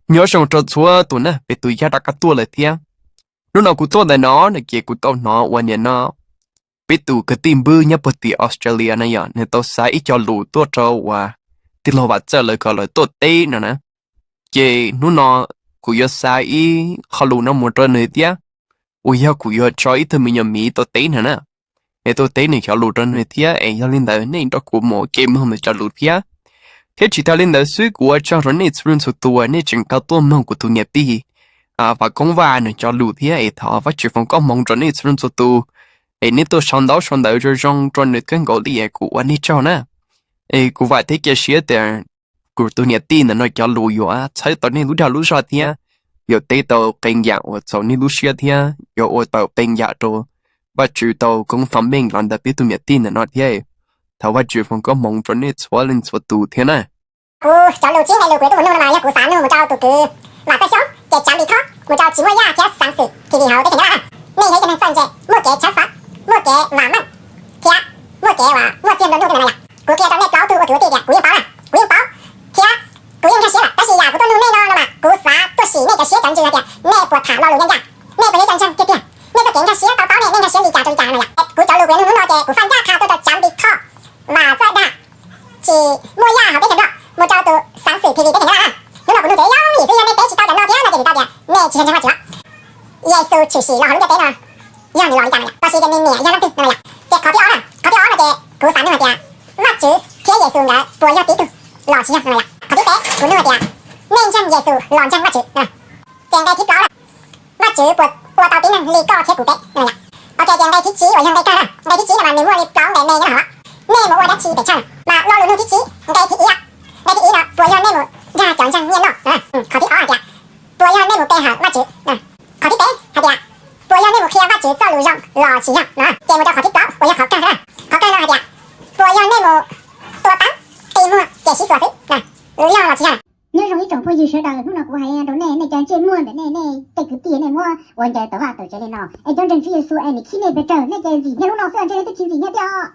Nyob zoo rau txhua tus na, peb tus yaj rov qab tuaj lawm thiab. Hnub no kuv tuaj ntawm no no ces kuv tau hnov uas nim no peb tus kwv tij Npwb nyob puag tim Australia no yog nws tau xa ib co lus tuaj rau uas tij laug Vam Txawj lawv kom lawv tuaj teb no na. Ces hnub no kuv yuav xa ib qho lus no mus rau nws thiab, uas yog kuv yuav tso ib tug me nyuam miv tuaj teb nws na. Es tuaj teb nws cov lus rau nws thiab, es yog li ntawd nej nrog kuv mus ua ke mloog nws cov lus thiab. Thiab tsis tas li ntawd xwb, kuv ua tsaug rau nej txhua leej txhua tus uas nej tseem tau tuaj mloog kuv tus niam tij Vam Koob Vaj nws cov lus thiab. Es thov Vajtswv foom koob hmoov rau nej txhua leej txhua tus, es nej tuaj sau ntaub sau ntawv zoo zoo rau nws kawg nkaus li, es kuv ua nej tsaug na. Es kuv vam thiab cia siab tias kuv tus niam tij ntawm no cov lus yuav txhawb tau nej lub dag lub zog thiab yuav teb tau qee yam uas txaus nej lub siab thiab yuav ua tau qee yam rau Vajtswv tau koob faj meej los ntawm peb tus niam tij ntawm no thiab. Thov Vajtswv foom koob hmoov rau nej txhua leej txhua tus thiab na. Kuv cov lus tsib nqe lus kuv yuav tuaj mus nug no mas yog kuv xav nug mus rau tus kwv Vam Txawj Xyoob ces tsaav li thob mus rau Tsis Muaj Yaj thiab Xaav Xwm TV hauv teb chaws Nyab Laj na. Nej yog ib cov neeg txawj ntse, muaj kev tshawb fawv, muaj kev vam meej, thiab muaj txiag nplua nuj tej ntawd no yom. Kuv qhia rau nej plaub tug ua kwv ua tij tias kuv yeej paub na, kuv yeej paub, thiab kuv yeej nkag siab lawm, tab sis yam kuv tuaj nug nej no no mas kuv xav tuaj sim nej cov siab cov ntsws hais tias nej puas tham lo lus ncaj ncaj, nej puas yog ib co ntseeg tiag tiag, nej txoj kev nkag siab to taub ne, nej nkag siab li cas rau li cas no yom. Kuv cov lus kuv yuav nug hnub no ces kuv faj ncaj qha tuaj rau tsaav li thob Vam Txawj dag Tsis Muaj Yaj hauv teb chaws Nplog mus rau tus Xaav Xwm TV teb chaws Nyab Laj na. Hnub no kuv nug ces yooj yim xwb, yog nej teb tsis tau ntawm no thiab no ces vim tau tias nej tsis yog ntseeg Vajtswv. Yexus tshwm sim los hauv lub ntiaj teb no yog nws los li cas no yom, los sis tias nws niam yog leej twg no yom. Ces qhov thib ob na, qhov thib ob no ces kuv xav nug hais tias Vajtswv thiab Yexus nkawd puas yog tib tug los tsis yog no yom. Qhov thib peb kuv nug hais tias nej ntseeg Yexus los ntseeg Vajtswv no. Ces nqe thib plaub na, Vajtswv puas ua tau tib neeg li koj thiab kuv peb no yom. Ok, ces nqe thib tsib uas yog nqe kawg na, nqe thib tsib no mas nws muaj li plaub nqe me nyob hauv. Nej mus ua dab tsi pes tsawg? Mas lo lus nug thib tsib, nqe thib ib, nqe thib ib no puas yog nej mus dag cov ntseeg nyiaj noj? Qhov thib ob hais tias puas yog nej mus pe hawm Vajtswv? Qhov thib peb hais tias puas yog nej mus qhia Vajtswv txoj lus zoo los tsis yog no? Ces mus rau qhov thib plaub uas yog qhov kawg na. Qhov kawg no hais tias puas yog nej mus tua teeb, qi muag ces sib txuas xwb, yog los tsis yog? Nyob zoo ib tsoom phooj ywg sawv daws, hnub no kuv hais rau nej, nej cov ntsej muag ntawm nej, nej tej kwv tij nej muab ua ncaws tawm vaj tawm tsev li no, es cov ntseeg Tswv Yexus es nws khib nej pes tsawg, nej ces ntxim nyiaj lub no xwb, ntshe nej twb tsis ntxim nyiaj tiag os.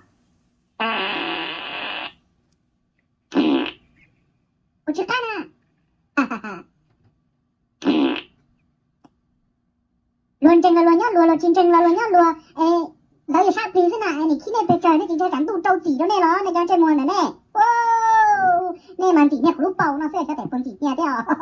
Kuv tsis qab na. Luag ntseeg los luag nyob luag, luag tsis ntseeg los luag nyob luag, es ntawd yog sab plig xwb na, es nws khib nej pes tsawg, nej tsis ntshai tsam ntuj rau txim rau nej los nej cov ntsej muag ntawm nej. Nej mas ntxim nyiaj kuv lub paum no xwb, xyov tes puas ntxim nyiaj thiab os.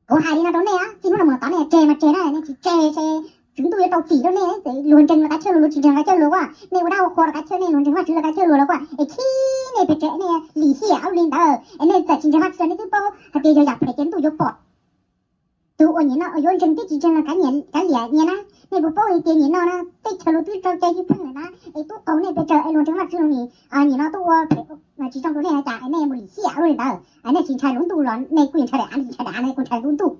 Kuv hais li no rau nej, txij hnub no mus tod nej tseg mas tseg na, nej tsis tseg ces Tswv Ntuj yuav rau txim rau nej. Luag ntseeg los kav chawj luag, luag tsis ntseeg los kav chawj luag, nej ua dab ua qhua los kav chawj nej, luag ntseeg Vajtswv los kav chawj luag los, es khib nej pes tsawg, nej lim hiam ua li ntawd, es nej txawm tsis ntseeg Vajtswv nej twb paub hais tias yog yam phem ces Ntuj yuav pom. Tus uas nim no yuav ntseeg thiab tsis ntseeg los kav liam nyias na. Nej puas paub hais tias nim no na teb chaws luag twb rau cai ywj pheej lawm na, es tub qaug nej pes tsawg, es luag ntseeg Vajtswv los nim no tub ua phem tsis zoo rau nej na, cas es nej mus lim hiam ua li ntawd, es nej tsis ntshai luag Ntuj los nej kuj ntshai daim av, tsis ntshai daim av, nej kuj ntshai luag Ntuj.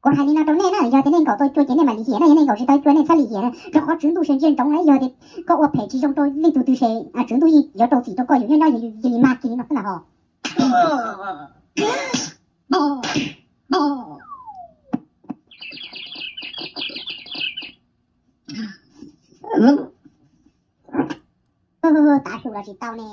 Kuv hais li no rau nej na, yog tias nej nkaum tau cua ces nej mam lim hiam na, yog nej nkaum tsis tau cua nej txhob lim hiam na, rau qhov Tswv Ntuj se ntsia ntsoov na, yog tias koj ua phem tsis zoo rau leej twg twg se Tswv Ntuj yeej yuav rau txim rau koj yus nyob nyob cia li mag kiag li no xwb na ho. Tav su los tsis tau ne.